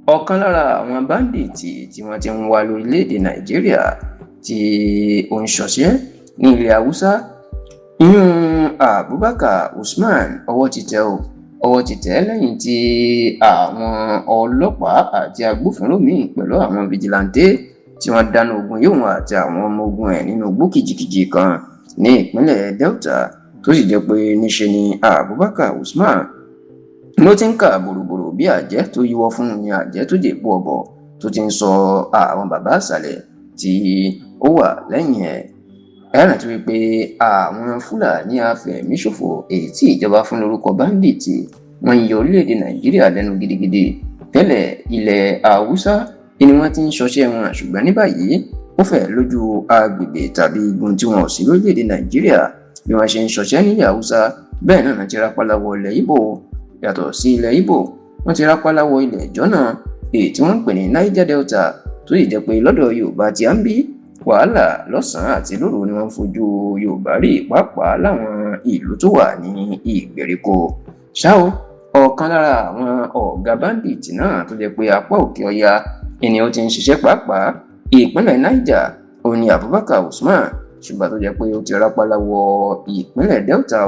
Ọ̀kan lára àwọn báńdíìtì tí wọ́n ti ń wá lórílẹ̀‐èdè Nàìjíríà tí ó ń ṣọṣẹ́ ní ilẹ̀ Haúsá, ìyún Abubakar Usman, ọwọ́ ti tẹ̀ ọ́. Ọwọ́ ti tẹ̀ ẹ́ lẹ́yìn tí àwọn ọlọ́pàá àti agbófinró míín pẹ̀lú àwọn vigilante tí wọ́n dáná ogun yóò àti àwọn ọmọ ogun ẹ̀ nínú igbó kìjikìji kan ní ìpínlẹ̀ Delta, tó sì jẹ́ pé níṣe ni Abubakar Usman ló ti ń kà bòròbòrò bí àjẹ́ tó yíwọ́ fún ní àjẹ́ tó jèpo ọ̀bọ̀, tó ti ń sọ àwọn bàbá àṣàlẹ̀ tí ó wà lẹ́yìn ẹ̀. Ẹ rántí wípé àwọn Fúlàní afẹ̀míṣòfò, èyí tí ìjọba fún lórúkọ bandit, wọ́n ń yọ orílẹ̀-èdè Nàìjíríà lẹ́nu gidigidi tẹ́lẹ̀. Ilẹ̀ Haúsá ni wọ́n ti ń ṣọṣẹ́ wọn, ṣùgbọ́n ní báyìí ó fẹ́ lójú agbègbè tàbí igun tí wọn ò sí lórílẹ̀-èdè Nàìjíríà. Bí wọ́n ṣe ń ṣọṣẹ́ nílẹ̀ Haúsá, bẹ́ẹ̀ náà ti rápálá wọ ilẹ̀ Ìgbò. Yàtọ̀ sí ilẹ̀ Ìgbò, wọ́n ti rápálá wọ ilẹ̀ Ìjọ náà, èyí tí wọ́n ń pè ní Niger Delta, tó sì jẹ́ pé lọ́dọ̀ Yorùbá tí a ń bí, wàhálà lọ́sàn-án àti lóru ni wọ́n ń fojú Yorùbá rí, pàápàá láwọn ìlú tó wà ní ìgbèríko. Ṣá o, ọ̀kan lára àwọn ọ̀gá bandit náà tó jẹ́ pé apá òkè ọya ni ó ti ń ṣiṣẹ́, pàápàá ìpínlẹ̀ Niger, òun ni Abubakar Usman, ṣùgbọ́n tó jẹ́ pé ó ti rápálá wọ ìpínlẹ̀ Delta,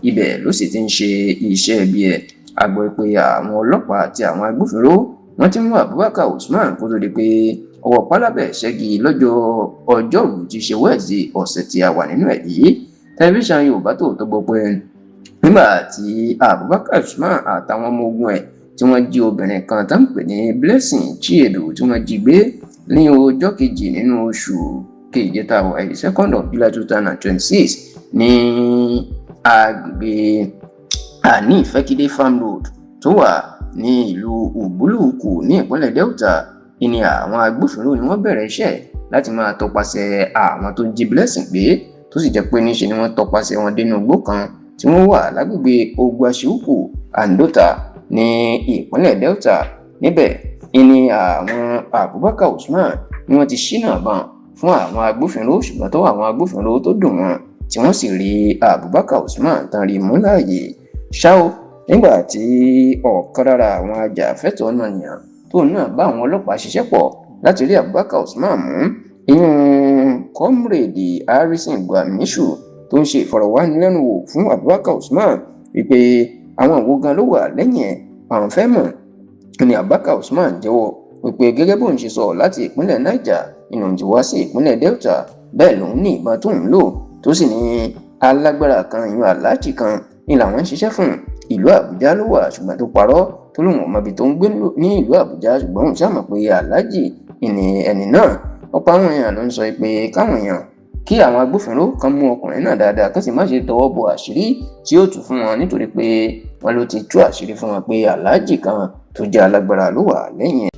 ibẹ̀ ló sì ti ń ṣe iṣẹ́ ibi ẹ̀. A gbọ́ pé àwọn ọlọ́pàá àti àwọn agbófinró wọ́n ti mú Abubakar Usman kó tó di pé ọwọ́ pálábẹ̀ ṣẹ́gi lọ́jọ́ Ọjọ́rú tí ṣe Wednesday ọ̀sẹ̀ tí a wà nínú ẹ̀ yìí. Tẹlifíṣàn Yorùbá Tòótọ́ gbọ́ pé nígbà tí Abubakar Usman àtàwọn ọmọ ogun ẹ̀ tí wọ́n jí obìnrin kan tó ń pè ní Blessing Chiedu, tí wọ́n jí gbé ní ọjọ́ kejì nínú oṣù keje tá a wà yìí, 2nd of July 2026, ní agbègbè àní Ìfẹ́kídé Farm Road tó wà ní ìlú Ubulu-Uku ní ìpínlẹ̀ Delta, ní àwọn agbófinró ni wọ́n bẹ̀rẹ̀ iṣẹ́ láti máa tọpasẹ̀ àwọn tó jí Blessing gbé, tó sì jẹ́ pé níṣe ni wọ́n tọpasẹ̀ wọn dénú igbó kan tí wọ́n wà lágbègbè Ogwashi-Uku Andota ní ìpínlẹ̀ Delta. Níbẹ̀ ní àwọn Abubakar Usman ni wọ́n ti ṣínà ìbọn fún àwọn agbófinró, ṣùgbọ́n tó àwọn agbófinró tó dùn wọ́n, tí wọ́n sì rí Abubakar Usman tán rí mú láàyè. Ṣá o, nígbà tí ọ̀kan lára àwọn ajàfẹ́tọ̀ọ́ ọmọnìyàn tóun náà bá àwọn ọlọ́pàá ṣiṣẹ́ pọ̀ láti rí Abubakar Usman mú, ìyún Comrade Harrison Gwamnishu, tó ń ṣe ìfọ̀rọ̀wánilẹ́nuwò fún Abubakar Usman wípé àwọn wo gan ló wà lẹ́yìn ẹ̀, àwọn fẹ́ mọ̀, ní Abubakar Usman jẹ́wọ́ wípé gẹ́gẹ́ bóun ṣe sọ, láti ìpínlẹ̀ Niger nínú ti wá sí ìpínlẹ̀ Delta, bẹ́ẹ̀ lòun ní ìbọn tóun lò, tó sì ní alágbára kan, ìyún aláàjì kan ní làwọn ń ṣiṣẹ́ fún, ìlú Àbújá ló wà, ṣùgbọ́n tó parọ́, tó lóun ò mọbi tó ń gbé ní ìlú Àbújá, ṣùgbọ́n òun ṣáà mọ̀ pé aláàjì ìní ẹni náà. Ọ̀pọ̀ àwọn èèyàn ló ń sọ pé káwọn èèyàn kí àwọn agbófinró kan mú ọkùnrin náà dáadáa, kó sì má ṣe tọwọ́ bọ àṣírí tí ó tú fún wọn, nítorí pé wọn ló ti tú àṣírí fún wọn pé aláàjì kan tó jẹ́ alágbára ló wà lẹ́yìn ẹ̀.